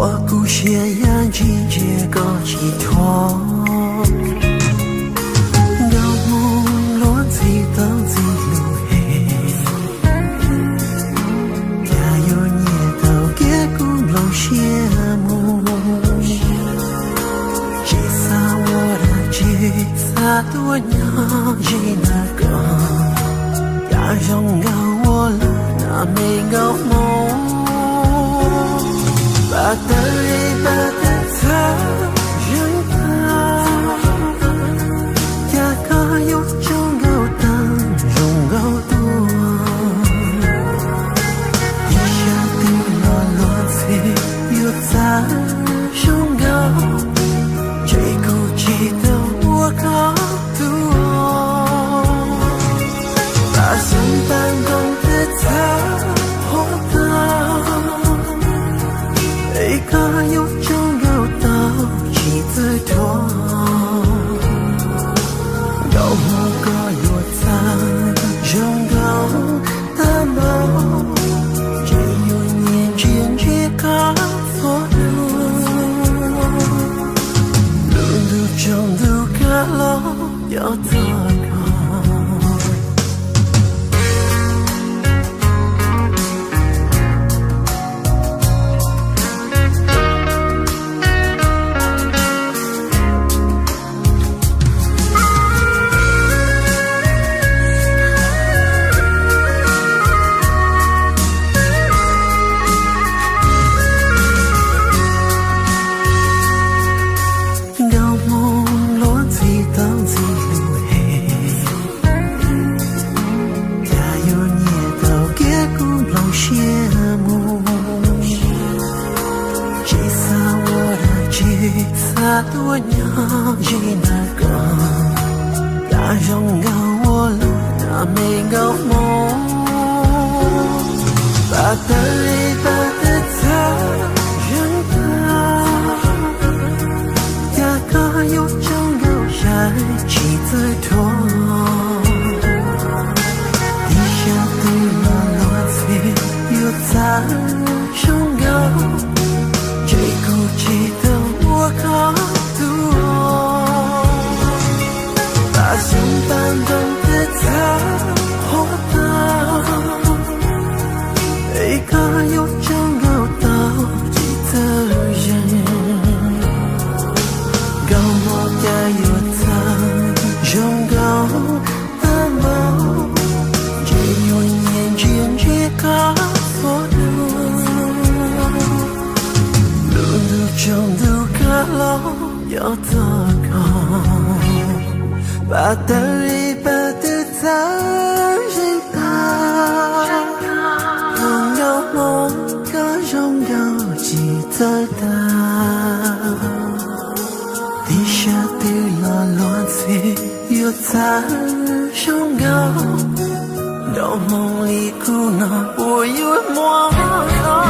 Ua kuv siab yam ntsis ntsia koj tsis thuam. Nkauj Hmoob luag ntxhi tau ntxhi lus hem, cas yuav nyiam tau kiag kuv nplooj siab mus. Tsis xav ua dab tsi, xav tuaj nyob ze ntawm koj. Cas zoo nkauj ua luaj na me nkauj Hmoob. Pab tawv li pab tawv txhawv zeeg tag, cas koj yuav tsaug nkauj tag zoo nkauj tuaj. Ib sab twg los luag ntxhi yuav txawj zoo nkauj, ntshe kuv tsis tau ua koj tus. Pab xyoob pab ntoo twb txhawv huab tag, es koj yuav tsaug nkauj tau tsis txawj thuam. Nkauj Hmoob koj yuav txawj zoo nkauj tag npaum, ntshe yuav nyiam ntsia ntsia koj txhua hnub. Lub ntuj tsaus ntuj kav los cov txog koj. Nkauj Hmoob luag ntxhi tau ntxhi lus hem, cas yuav nyiam tau kiag kuv nplooj siab mus. Tsis xav ua dab tsi, xav tuaj nyob ze ntawm koj. Cas zoo nkauj ua luaj na me nkauj Hmoob. Pab tawv li pab tawv txhawv zeeg tag, cas koj yuav tsaug nkauj sai tsis txawj thuam. Ib sab twg los luag ntxhi yuav txawj zoo nkauj, ntshe kuv tsis tau ua koj tus. Pab xyoob pab ntoo twb txhawv huab tag, es koj yuav tsaug nkauj tau tsis txawj zeeg. Nkauj Hmoob cas yuav txawj zoo nkauj tag npaum, ntshe yuav nyiam ntsia ntsia koj txhua hnub. Lub ntuj tsaus ntuj kav los cov txog koj. Pab tawv li pab tawv txhawv zeeg tag, nkauj Hmoob koj zoo nkauj tsis txawj tag. Ib sab twg los luag ntxhi yuav txawj zoo nkauj, nkauj Hmoob li kuv no puas yuav muaj los.